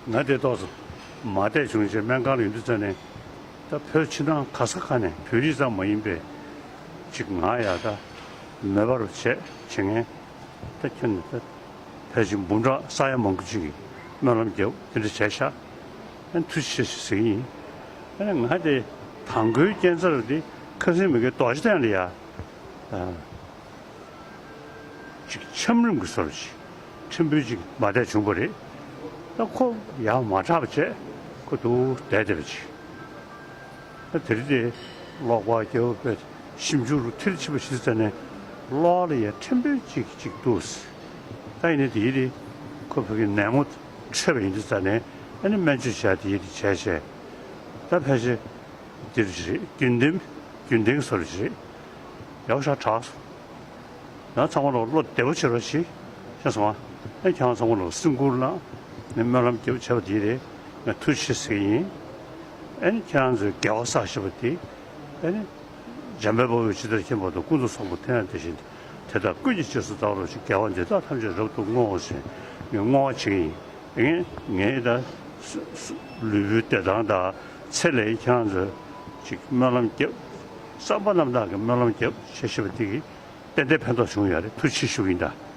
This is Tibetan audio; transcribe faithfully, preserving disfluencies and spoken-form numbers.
ང་དེ་ཏོག་ཙམ་མ་བདེ་བྱུང་རྗེས་སྨན་ཁང་ལ་ཡོང་དུས་ཙམ་ནས། ད་བོད་ཕྱི་ནང་ག་ས་ག་ནས་བོད་རིགས་ཙམ་མ་ཡིན་པའི་ཅིག་ང་ཡ་ད་མེད་པར་བྱས་བྱེད་མཁན། ད་ཁྱོད་ནི་ད་ཕལ་ཆེར་འབུམ་ཕྲག་ས་ཡ་མང་པོ་ཅིག་གིས་སྨོན་ལམ་རྒྱབ་དེ་འདྲ་བྱས་ཤག་ཨ་ནི་ཐུགས་རྗེ་ཆེ་ཞེས་ཟེར་གྱི་ཡིན། ཨ་ནི་ང་དེ་དང་པོའི་སྐྱེ་འཚར་དེ་ཁ་སང་མི་དགེ་རྡོ་རྗེ་གདན་ལ་ཡ། ཅིག་འཆམ་རིམ་གྱི་བཟོ་འདྲ་ཅིག་ཕྲན་བུ་ཅིག་མ་བདེ་བྱུང་བ་རེད། ད་ཁོ་ཡང་མ་དྲག་པ་བྱས་ཁོ་འདུག་བསྡད་བསྡད་པ་ཅིག་ད་དེ་རིང་དེ་གློག་པ་རྒྱབ་པའི་ཞིབ་འཇུག་རུ་མཐིལ་ཕྱིན་པ་ཞིག་ཙམ་ནས་གློག་ལ་ཡང་ཕྲན་བུ་ཅིག་ཅིག་འདུག་ད་ཡིན་ནའི་དེ་ཡིན་དེ་ཁོ་བོད་ཀྱི་ནད་ངོ་འཕྲོད་པ་ཡིན་དུས་ཙམ་ནས་ཨ་ནི་སྨན་བཅོས་བྱས་དེ་ཡིན་དེ་བྱས་བྱས། ད་ཕལ་ཆེར་འདིར་རེད། རྒྱུན་ལྡན་རྒྱུན་ལྡན་བཟོ་འདྲ་ཅིག་རེད། ཡག་ཤག་དྲག་སོང་། ཡང་ཚང་མ་ལ་བློ་བདེ་པོ་བྱེད་རོགས་གྱིས། ཤེས་སོང་ཨ། ཨེ་ཁྱེད་རང་ཚང་མ་ལ་སེམས་ཁུར་གནང་། ནས་སྨོན་ལམ་རྒྱབ་བྱས་པ་དེ་རེད། ང་ཐུགས་རྗེ་ཆེ་ཟེར་གྱི་ཡིན། ཨེ་ནི་ཁྱེད་རང་ཚོའི་དགེ་བ་བསགས་ཤེས་པ་དེ། ཨེ་ནི་འཇམ་དཔལ་དཔའ་བོས་ཇི་ལྟར་མཁྱེན་པ་དང་། ཀུན་ཏུ་བཟང་པོ་དེ་ཡང་དེ་བཞིན་ཏེ། དེ་དག་ཀུན་གྱི་རྗེས་སུ་བདག་སློབ་ཅིང་། དགེ་བ་འདི་དག་ཐམས་ཅད་རབ་ཏུ་བསྔོའོ་ཞེས་ངས་བསྔོ་བ་བྱེད་ཀྱི་ཡིན། ངས་ངས་ད་སུ་སུ་ལུས་པོའི་བདེ་ཐང་དང་ཚེ་ལས་ཁྱེད་རང་ཚོ་ཅིག་སྨོན་ལམ་རྒྱབ། བསམ་པ་རྣམ་དག་གི་སྨོན་ལམ་རྒྱབ་བྱེད་ཤེས་པ་དེ་གིས་ཏན་ཏན་ཕན་ཐོགས་བྱུང་ཡོད་རེད། ཐུགས་རྗེ་ཆེ་ཞུ་གི་ཡིན་ད།